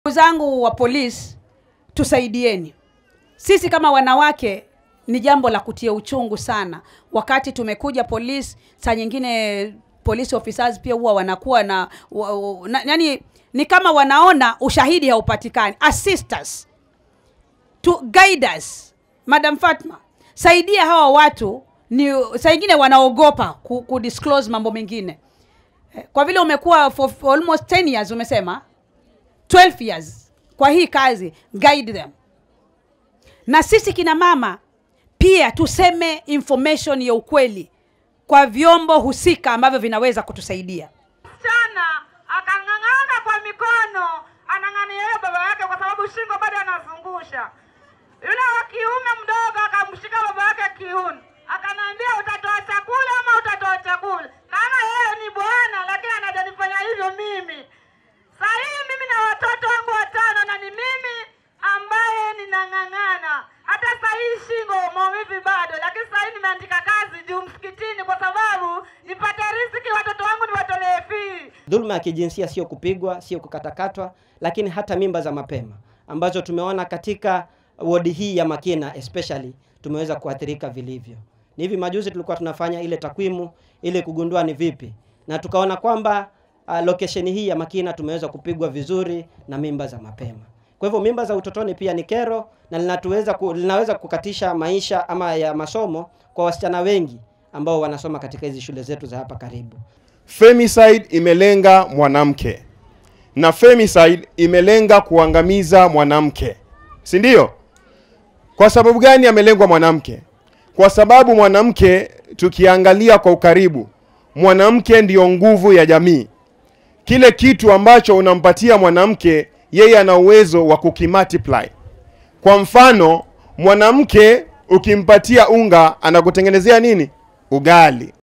Ndugu zangu wa polisi, tusaidieni. Sisi kama wanawake ni jambo la kutia uchungu sana. Wakati tumekuja polisi, saa nyingine police officers pia huwa wanakuwa na, yani ni kama wanaona ushahidi haupatikani. Assist us, to guide us. Madam Fatma, saidia hawa watu. Ni saa nyingine wanaogopa ku disclose mambo mengine. Kwa vile umekuwa for almost 10 years, umesema 12 years kwa hii kazi, guide them. Na sisi kina mama pia tuseme information ya ukweli kwa vyombo husika ambavyo vinaweza kutusaidia. Msichana akang'ang'ana kwa mikono, anang'ania yeye baba yake kwa sababu shingo bado anazungusha. Yule wa kiume mdogo akamshika baba yake kiuno, akanambia utatoa chakula ama utatoa chakula. Kama yeye ni bwana lakini anajanifanya hivyo mimi. Sasa mimi na watoto wangu watano na ni mimi ambaye ninang'ang'ana. Hata sasa hii shingo maumivu bado, lakini sasa hivi nimeandika kazi juu msikitini kwa sababu nipate riziki watoto wangu niwatolee fee. Dhulma ya kijinsia sio kupigwa, sio kukatakatwa, lakini hata mimba za mapema ambazo tumeona katika wodi hii ya Makina especially tumeweza kuathirika vilivyo. Ni hivi majuzi tulikuwa tunafanya ile takwimu ili kugundua ni vipi, na tukaona kwamba location hii ya Makina tumeweza kupigwa vizuri na mimba za mapema. Kwa hivyo mimba za utotoni pia ni kero na linaweza kukatisha maisha ama ya masomo kwa wasichana wengi ambao wanasoma katika hizi shule zetu za hapa karibu. Femicide imelenga mwanamke na femicide imelenga kuangamiza mwanamke, si ndio? Kwa sababu gani amelengwa mwanamke? Kwa sababu mwanamke, tukiangalia kwa ukaribu, mwanamke ndiyo nguvu ya jamii. Kile kitu ambacho unampatia mwanamke, yeye ana uwezo wa kukimultiply. Kwa mfano, mwanamke ukimpatia unga anakutengenezea nini? Ugali.